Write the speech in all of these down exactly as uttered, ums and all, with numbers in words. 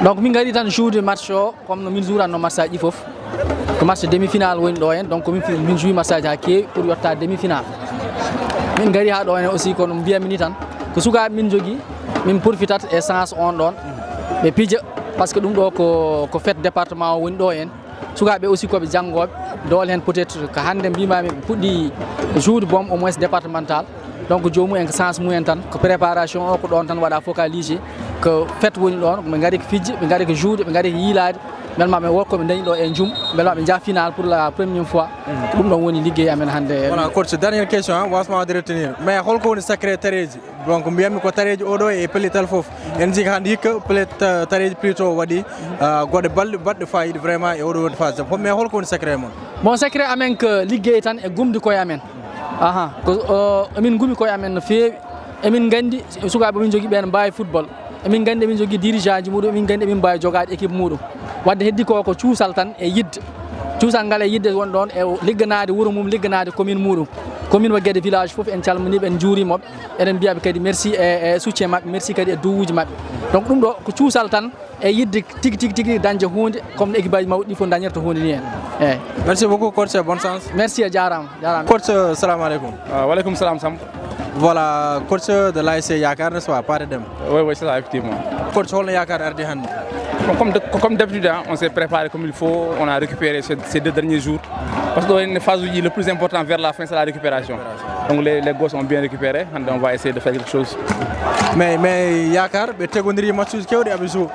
Donc min ngari tan jouer match o, comme no min jouranno match aji ɗi fof. Ko match demi-finale woni ɗo heen, donc min fi-, min jouer match aji haa keewi pour yotta demi-finale. Min ngari haa ɗo heen aussi, kono mbiyammi ni tan, ko sukaaɓe min njogii, min profitat e chance on ɗon, ɓe pija, parce que ɗum ɗo ko, ko fête département o woni ɗo heen. Sukaaɓe aussi ko ɓe janngooɓe, doole heen peut-être ko hannde mbiymaami ɓe puɗɗi jouer, bon, au moins départemental. Donc joomum en ko chance mum en tan, ko préparation o ko ɗon tan waɗa focalisé, ko fête woni ɗon, ɓe ngari ko fijde, ɓe ngari ko jouer, ɓe ngari ko yiilaade, mbele ma ɓe won ko ɓe dañi ɗo e jum, mbele ma ɓe njaha final pour la première fois. Ko ɗum ɗon woni liggey amen hannde. Voilà, coach, dernière question, hein, wasma waɗde retenir. Mais holko woni secret tareeji? Donc mbiyammi ko tareeji oɗo e pellital fof. En njii ko hannde hikka pellet, tareeji plutôt waɗi, ah, goɗɗe balɗe baɗɗe fayida vraiment e oɗo woni phase. Mais holko woni secret mon? Bon, secret amen ko liggey tan e gumde koye amen. Aha, ko, o, emin ngumi koye amen no feewi. Emin nganndi sukaaɓe min njogii ɓeen mbaawi football. Emin nganndi emin njogii dirigeant ji muɗum, emin nganndi emin mbaawi jogaade équipe muɗum. Wadde heddi ko, ko cuusal tan e yidde. Cuusal ngal e yidde won ɗon e ligganaade wuro mum, ligganaade commune muɗum. Commune mo Guédé village fof en calminii ɓe, en njuuriima ɓe. Eɗen mbiya ɓe kadi merci e, e soutien maɓɓe, merci kadi e duwuuji maɓɓe. Donc ɗum ɗo ko cuusal tan e yidde tigi, tigi, tigi dañde huunde, comme no équipe aji mawɗi ɗi fof dañirta huunde ni en. Eyyi. Merci beaucoup, coach, et bonne chance. Merci, a jaaraama, jaaraama. Coach, salamu aleykum. Ah, wa aleykum salam, Samb. Voilà, coach de l'A S C Yakar, n'est-ce pas, Pathé Dème? Oui, oui, c'est ça, effectivement. Coach, holno Yakar ardi hannde? Bon, comme de-, comme d'habitude, hein, on s'est préparé comme il faut, on a récupéré ces, ces deux derniers jours. Parce que dans une phase où le plus important vers la fin, c'est la récupération. Donc les, les gosses ont bien récupéré, and on va essayer de faire quelque chose. Mais, mais Yakar, ɓe tegondirii match uji keewɗi, Abisou.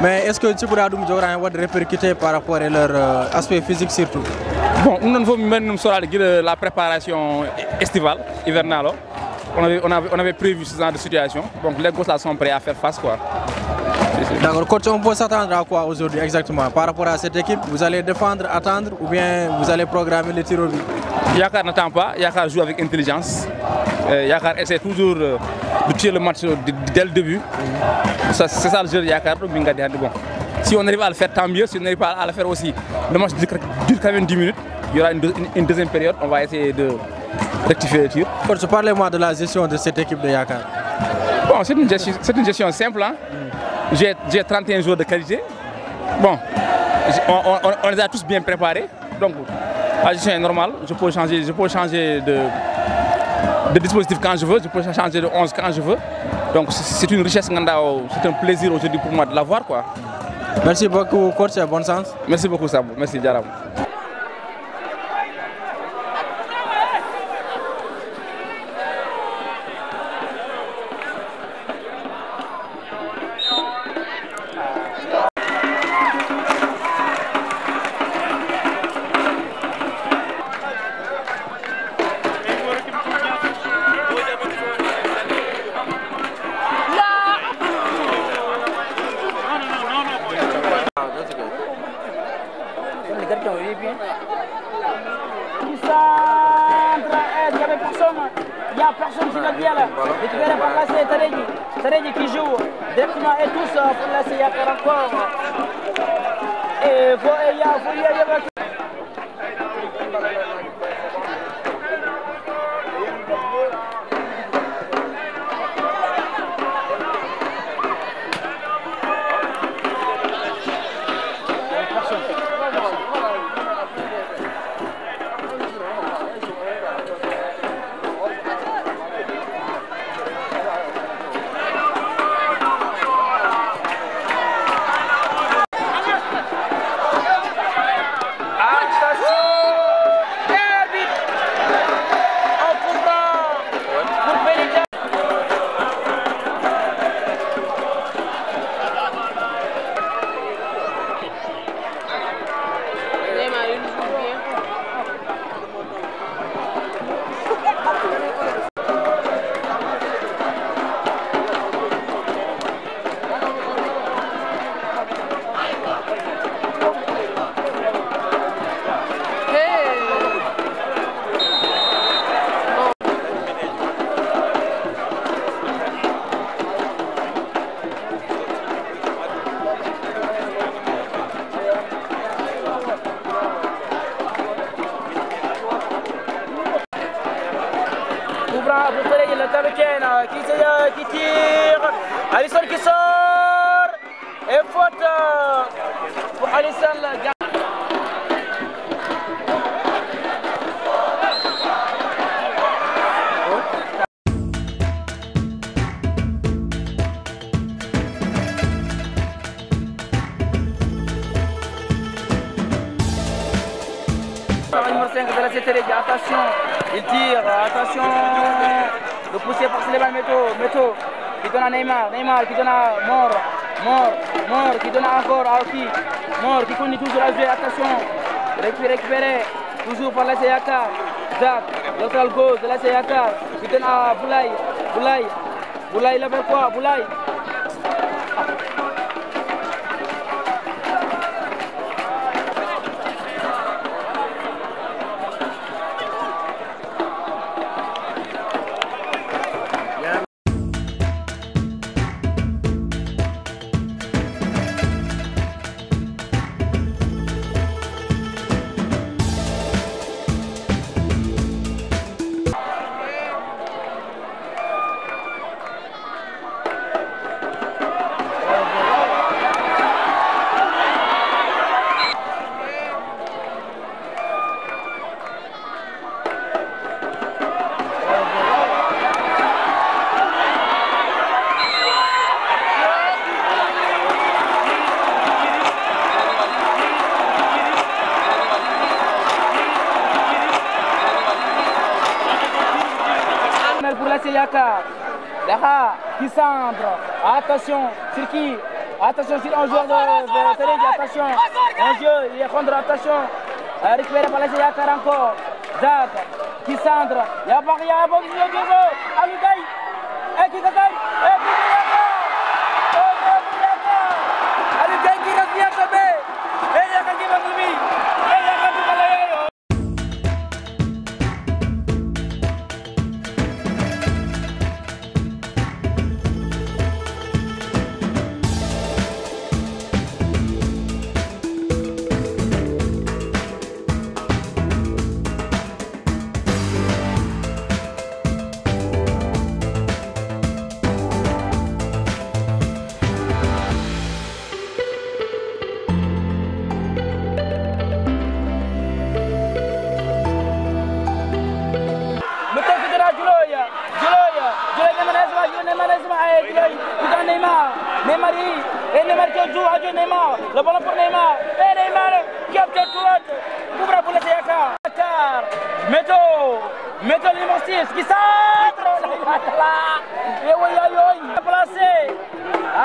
Mais est-ce que cikkuɗaa ɗum jogora heen waɗde répercuté par rapport à leur, euh, aspect physique surtout? Bon, ɗum ɗon fof min mbaɗi ɗum soraade gila la préparation estivale, hivernale o. On avait, on avait, on avait prévu ce genre de situation. Donc les gosses là sont prêts à faire face, quoi. Si, si. D'accord. Coach, on peut s'attendre à quoi aujourd'hui exactement par rapport à cette équipe? Vous allez défendre, attendre ou bien vous allez programmer les tirs au but? Yakar n'attend pas, Yakar joue avec intelligence. Euh, Yakar essaie toujours, euh, de tuer le match d-, dès le début. Ça, c'est ça le jeu de Yakar, donc min ngaddi hannde. Bon, si on arrive à le faire, tant mieux. Si on n'arrive pas à le faire aussi, le match dure quatre-vingt-dix minutes. Il y aura une, deux- une- une deuxième période. On va essayer de rectifier le tir. Coach, parlez-moi de la gestion de cette équipe de Yakar. Bon, c'est une gestion, c'est une gestion simple, hein. J'ai, j'ai trente et un joueurs de qualité. Bon, on, on- on- on les a tous bien préparés. Donc, la gestion est normale. Je peux changer, je peux changer de, de dispositif quand je veux. Je peux changer de onze quand je veux. Donc, c'est c'est une richesse, c'est un plaisir aujourd'hui pour moi de l'avoir, quoi. Merci beaucoup, coach, et bonne chance. Merci beaucoup, Samb. Merci, jaaraama. Qui centre, eh, il y avait personne. Il y a personne sur le bien là. Récupéré par la C, Taredji. Taredji qui joue directement et tous, euh, pour la C, il y a encore. Et faut, et il y a, faut, il y a, il y a Le capitaine qui, se- qui tire. Alisson qui sort. Et faute, euh, pour Alisson. Le gars. Numéro cinq de la C T R, attention, il tire, attention, le poussé par Souleymane Meto, Meto, qui donne à Neymar, Neymar qui donne à Mor, Mor, Mor qui donne encore à Oki, Mor qui continue toujours à jouer, attention, récupéré, récupéré, toujours par la C A K, Zach, latéral gauche de la C A K, qui donne à Boulaye, Boulaye, Boulaye, il a fait quoi, Boulaye? Pour la C A K. Daha qui centre. Attention, sur qui? Attention, sur un joueur de, de Terenji. Attention. Un jeu, il est contre, attention. Euh, récupéré par la C A K encore. Zach qui centre. Il y a pas, il y a pas de jeu. Aliou Gaye. Et qui gagne? Et qui gagne? Oh, qui gagne? Aliou Gaye qui revient tomber. Et il y a qui va lui. Et il y a qui va lui. Mete fitira Juloy, Juloy, Juloy Neymar Neymar, Juloy, putain Neymar, Neymar, et Neymar qui joue, adieu Neymar, le ballon pour Neymar, et Neymar qui obtient tout l'autre, couvre pour le C A K. Meto, Meto le numéro six, qui centre, et oui, aïe, aïe, placé,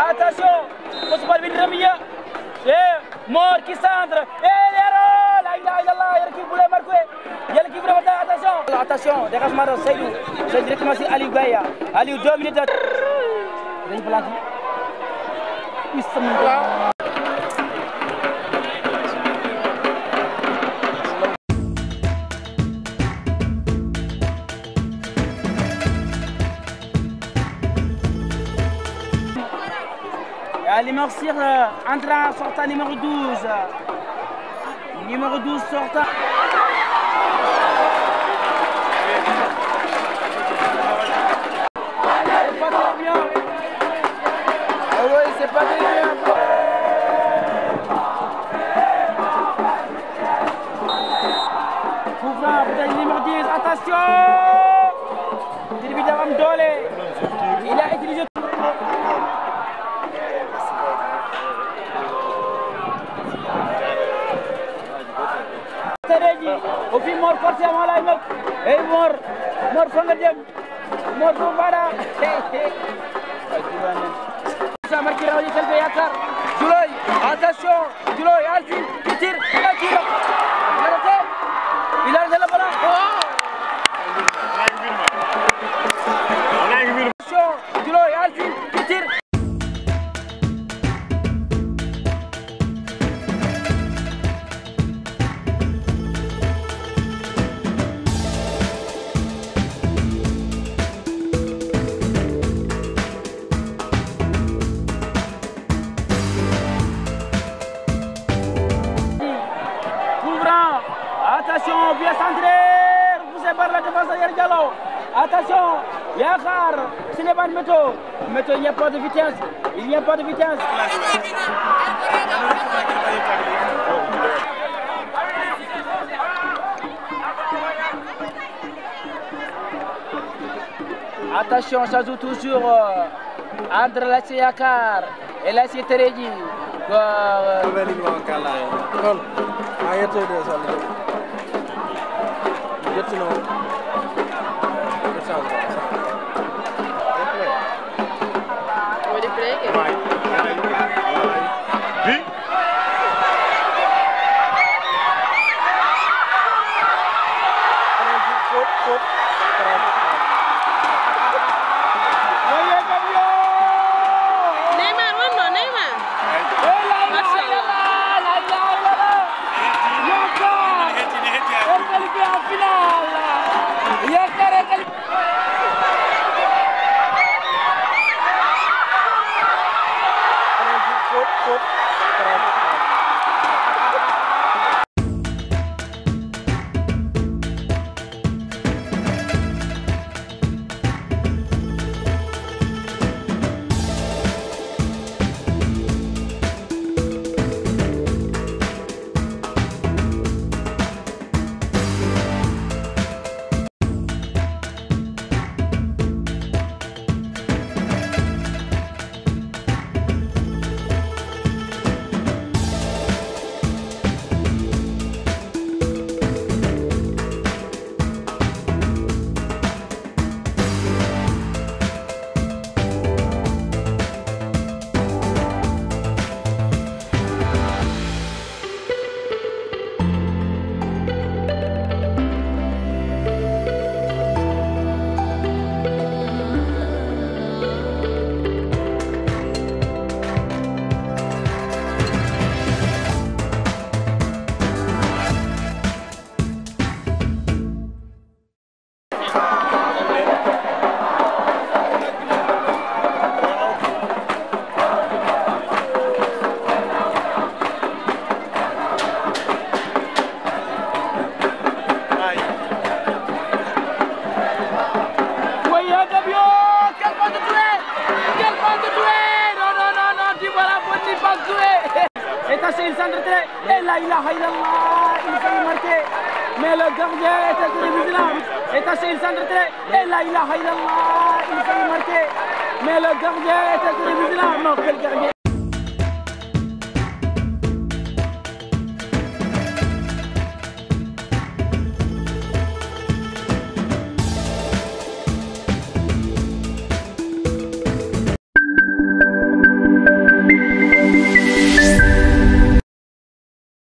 attention, faut se pas venir. Eh, Mor qui centre. Eh, Yero, la ilaha illallah, Yero qui voulait marquer. Yero qui voulait marquer, attention. Attention, dégagement de Seydou. C'est directement sur Aliou Gaye. Aliou, deux minutes. Dañu planté. Bismillah. Ah, numéro six, euh, entrant, sortant numéro douze. Numéro douze, sortant. C'est pas très bien. Ah ouais, c'est pas très bien. Coup franc, peut-être numéro dix, attention. Tirbi dafa am doole. Il a utilisé. Tereji, o fi Mor forcément lay mag. Hey Mor, Mor fa nga jëm? Mor fu mbaɗa. Sa marki rawaji tan ko yakkar. Juloy, attention. Juloy, Alfi, qui tire, il a tiré. Il a raté. Il a raté le ballon. Oh. Attention, Juloy, Alfi, qui tire. Yaakaar, ce n'est pas une moto. Moto, il n'y a pas de vitesse. Il n'y a pas de vitesse. Attention, ça joue toujours, euh, entre l'A S C Yaakaar et l'A S C Tereji. Ko, euh, Ko weli mo kala. Kon. Ma yettoyde e Sall Diop. Yettino. Waɗi play ke. Bi. Neymar wonno, Neymar. Machallah. Woyya Gabio, quel pas de Touré, quel pas de Touré, non, non, non, non, Dybala bonni pas Touré. Et ça, c'est une centre très, et la ilaha illallah, il faut marquer. Mais le gardien était très vigilant. Et ça, c'est une centre très, et la ilaha illallah, il faut marquer. Mais le gardien était très vigilant. Non, quel gardien.